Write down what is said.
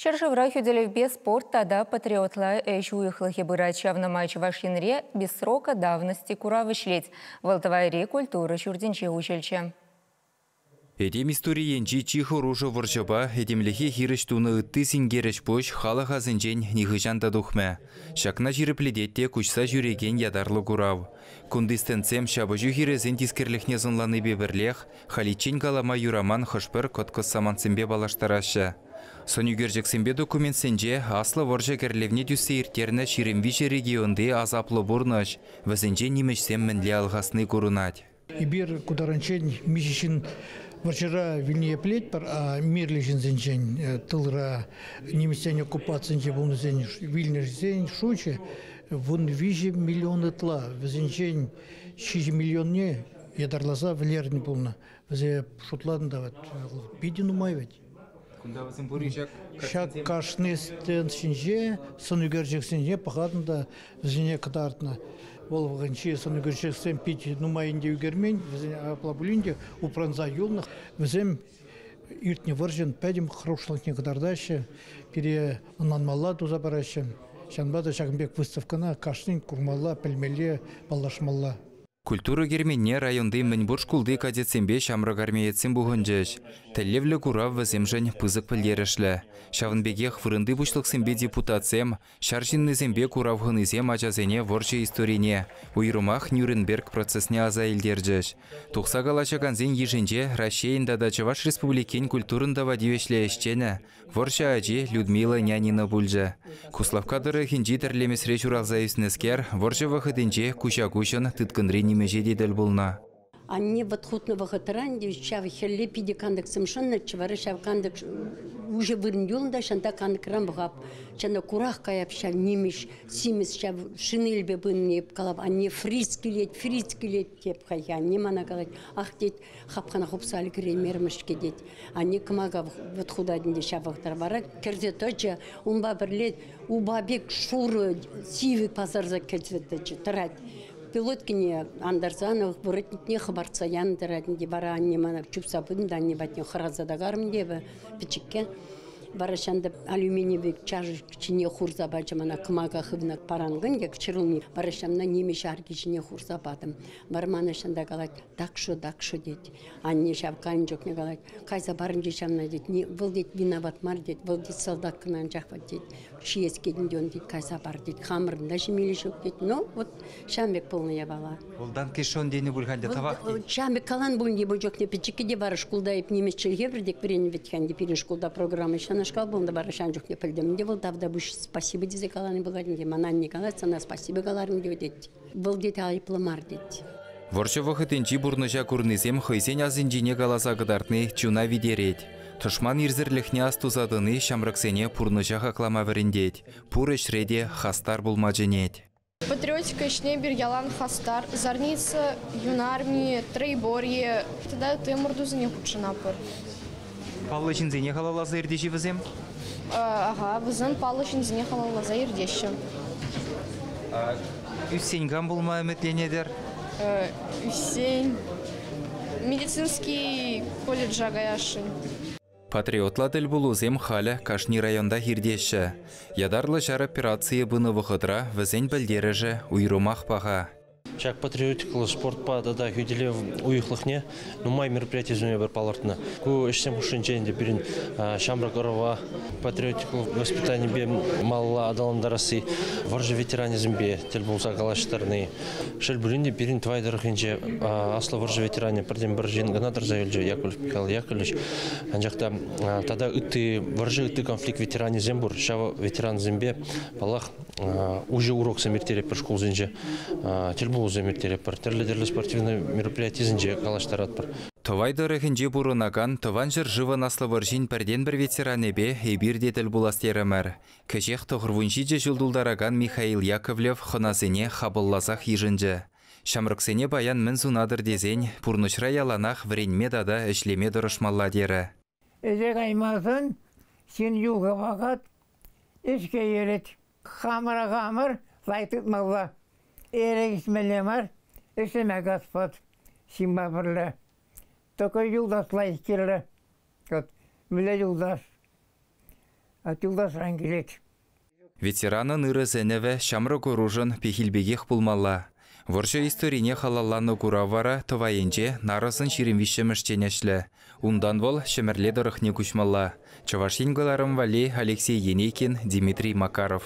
Ҫӗршывра хӳтӗлевпе спорт тата патриотла ӗҫ уйӑхлӑхӗ пырать. Ҫавна май Чӑваш Енре «Без срока давности» курав ӗҫлет. Вӑл Тӑвайри культура ҫуртӗнче уҫӑлчӗ. Этем историйӗнчи чи хӑрушӑ вӑрҫӑпа этемлӗхе хирӗҫ тунӑ ытти синкер ӗҫ-пуҫ халӑх асӗнчен нихӑҫан та тухмӗ. Ҫакна ҫирӗплетет те куҫса ҫӳрекен ятарлӑ курав. Кунти стендсем ҫапӑҫу хирӗсен тискерлӗхне сӑнланипе пӗрлех халиччен калама юраман хӑш-пӗр кӑткӑс самантсемпе паллаштараҫҫӗ. Сӑнӳкерчӗксемпе документсенче Аслӑ вӑрҫӑ кӗрлевне тӳссе ирттернӗ 23 регионти асаплӑ пурнӑҫ, вӗсенче нимӗҫсем мӗнле алхасни курӑнать. Эпир ку таранччен миҫе ҫын вӑрҫӑра вилни еплетпӗр, а мирлӗ ҫынсенчен тылра нимӗҫсен оккупацийӗнче пулнисен вилнисен шучӗ 13 миллион ытла. Вӗсенчен 7 миллионне ятарласа вӗлернӗ пулнӑ. Вӗсем шутланӑ та вӗт, питӗ нумай вӗт. Кунта вӗсем пур-и ҫак? Ҫак кашни стенд ҫинче сӑн ӳкерчӗксене пӑхатӑн та вӗсене кӑтартнӑ. Вӑл вӑхӑтӗнчи сӑн ӳкерчӗксем питӗ нумай ӗнтӗ ӳкермен, вӗсен апла пулин те упранса юлнӑ. Вӗсем иртнӗ вӑрҫӑн пӗтӗм хӑрушлӑхне кӑтартаҫҫӗ, пире ӑнланмалла туса параҫҫӗ. Ҫавӑнпа та ҫакӑн пек выставкӑна кашнин курмалла, пӗлмелле, паллашмалла. Культура керменне районти мӗнпур шкулти кадетсемпе ҫамрӑк армеецсем пухӑнчӗҫ. Тӗллевлӗ курав вӗсемшӗн пысӑк пӗлтерӗшлӗ. Ҫавӑн пекех вырӑнти пуҫлӑхсемпе депутатсем, ҫар ҫыннисемпе курав хӑнисем ачасене вӑрҫӑ историне, уйрӑмах Нюрнберг процесне аса илтерчӗҫ. Тухса калаҫакансен йышӗнче Раҫҫейӗн тата Чӑваш Республикин культурӑн тава тивӗҫлӗ ӗҫченӗ, Вӑрҫӑ ачи Людмила Нянина пулчӗ. Куславкка тӑрӑхӗнчи Тӗрлемесре ҫуралса ӳснӗскер вӑрҫӑ вӑхӑтӗнче куҫа-куҫӑн тыткӑнри нимӗҫе те тӗл пулнӑ. Анне вӑт хутнӑ вӑхӑтра ӗнтӗ ҫав хӗлле питӗ кантӑксем шӑннӑччӗ, вара ҫав кантӑк уҫӑ вырӑн юлнӑ та ҫанта кантӑкран пӑхап. Чӑнах курах каяп ҫав нимӗҫ симӗс ҫав шинельпе пынине калап, анне фриц килет, фриц килет теп хайхи. Анне мана калать, ах тет, хапхана хупса ӗлкӗреймерӗм-ҫке тет. Анне кӑмака вӑт хутать ӗнтӗ ҫав вӑхӑтра. Вара кӗрсе тӑчӗ, унпа пӗрле упа пек шурӑ сивӗ пасарса кӗрсе тӑчӗ, тӑрать. Пилоткине антарсан воротникне хӑпартса янӑ тӑрать ӗнтӗ. Вара анне мана чупса пытӑм та анне патне хӑраса та карӑм те эпӗ пӗчӗкке. Вара ҫантӑ алюминиевый чашӑк ҫине хурса пачӗ мана кӑмака хывнӑ паранкӑн пек ҫӗрулми. Вара ҫавна нимӗҫ арки ҫине хурса патӑм. Вара мана ҫанта калать, так-шо, так-шо тет. Анне ҫав кайнӑ чухне калать, кайса парӑнчӗ ҫавна тет, вӑл тет виноват мар тет, вӑл тет салтак кӑна анчах вот тет, ҫиес килнӗ те он тет, кайса пар тет, хамӑрӑн та ҫимелли ҫук тет. Ну, вот ҫавӑн пек пулнӑ япала. Вӑлтан кишон тенӗ пуль-ха ӗнтӗ, тавах тет. Ҫавӑн пек калан пуль ӗнтӗ пуль чухне пӗчӗккӗ те вара шкулта эп нимӗҫ чӗлхе вӗрентек вӗреннӗ вӗт-ха ӗнтӗ пирӗн шкулта программа ҫавнашкал пулнӑ вара ҫавӑн чухне пӗлтӗм ӗнтӗ вӑл тавтапуҫ спасибо тесе калани пулать ӗнтӗ. Мана анне калать, сана спасибо каларӑм тет. Вӑл тет айӑплӑ мар тет. Вӑрҫӑ вӑхӑтӗнчи пурнӑҫа курнисем хӑйсен асӗнчине каласа кӑтартни чуна витерет. Тӑшман ирсӗрлӗхне астуса тӑни ҫамрӑксене пурнӑҫа хаклама вӗрентет, пур ӗҫре те хастар пулма чӗнет. Патриотика ӗҫне эпир ялан хастар. Зарница, Юнарми, Троеборье тата ытти ӑмӑртусене хутшӑнатпӑр. Паллӑ ҫынсене халалласа иртеҫ-и вӗсем? Ага, вӗсем паллӑ ҫынсене халалласа иртеҫҫӗ. Ӳссен кам пулма ӗмӗтленетӗр? Ӳссен медицинский колледжа каясшӑн. Патриотла тӗлпулусем халӗ кашни районтах иртеҫҫӗ. Ятарлӑ ҫар операцийӗ пынӑ вӑхӑтра вӗсен пӗлтерӗшӗ уйрӑмах паха. Ҫак патриотикӑллӑ спортпа тата хӳтӗлев уйӑхлӑхне нумай мероприятисене пӗр палӑртнӑ. Ку ӗҫсем хушшинче ӗнтӗ пирӗн ҫамрӑк ӑрӑва патриотикӑллӑ воспитанипе малалла аталантарасси, вӑрҫӑ ветеранӗсемпе тӗл пулса калаҫтарни. Шел пулин те, пирӗн Тӑвай тӑрӑхӗнче аслӑ вӑрҫӑ ветеранӗ пӗртен-пӗр ҫын кӑна тӑрса юлчӗ, Яковлев Михаил Яковлевич. Анчах та тата ытти вӑрҫӑ, ытти конфликт ветеранӗсем пур. Ҫав ветерансемпе, паллах, уҫӑ уроксем ирттеретпӗр шкулсенче, тӗлпулусем ирттеретпӗр, тӗрлӗ-тӗрлӗ спортивный мероприятисенче калаҫтаратпӑр. Тӑвай тӑрӑхӗнче пурӑнакан Тӑван ҫӗршывӑн Аслӑ вӑрҫин пӗртен-пӗр ветеранӗпе эпир те тӗл пулас терӗмӗр. Кӗҫех 97 ҫул тултаракан Михаил Яковлев хӑнасене хапӑлласах йышӑнчӗ. Ҫамрӑксене паян мӗн сунатӑр тесен пурнӑҫра яланах вӗренме тата ӗҫлеме тӑрӑшмалла терӗ. Ӗҫе каймасан ҫын юлхавакат ӗҫке ерет. Хамӑра хамӑр лайӑх тытмалла. Эрех ӗҫмелле мар, ӗҫлеме Господь ҫынпа пӗрле. Только юлташ лайӑх кирлӗ. Вот мӗнле юлташ? Юлташран килет. Ветеранӑн ырӑ сӗнӗвӗ ҫамрӑк ӑрушӑн пехил пекех пулмалла. Вӑрҫӑ историне халалланӑ курав вара Тӑвайӗнче нарӑсӑн 23-мӗшчен ӗҫлӗ. Унтан вӑл Ҫӗмӗрле тӑрӑхне куҫмалла. Чӑваш Ен кӑларӑм валли Алексей Енейкин, Дмитрий Макаров.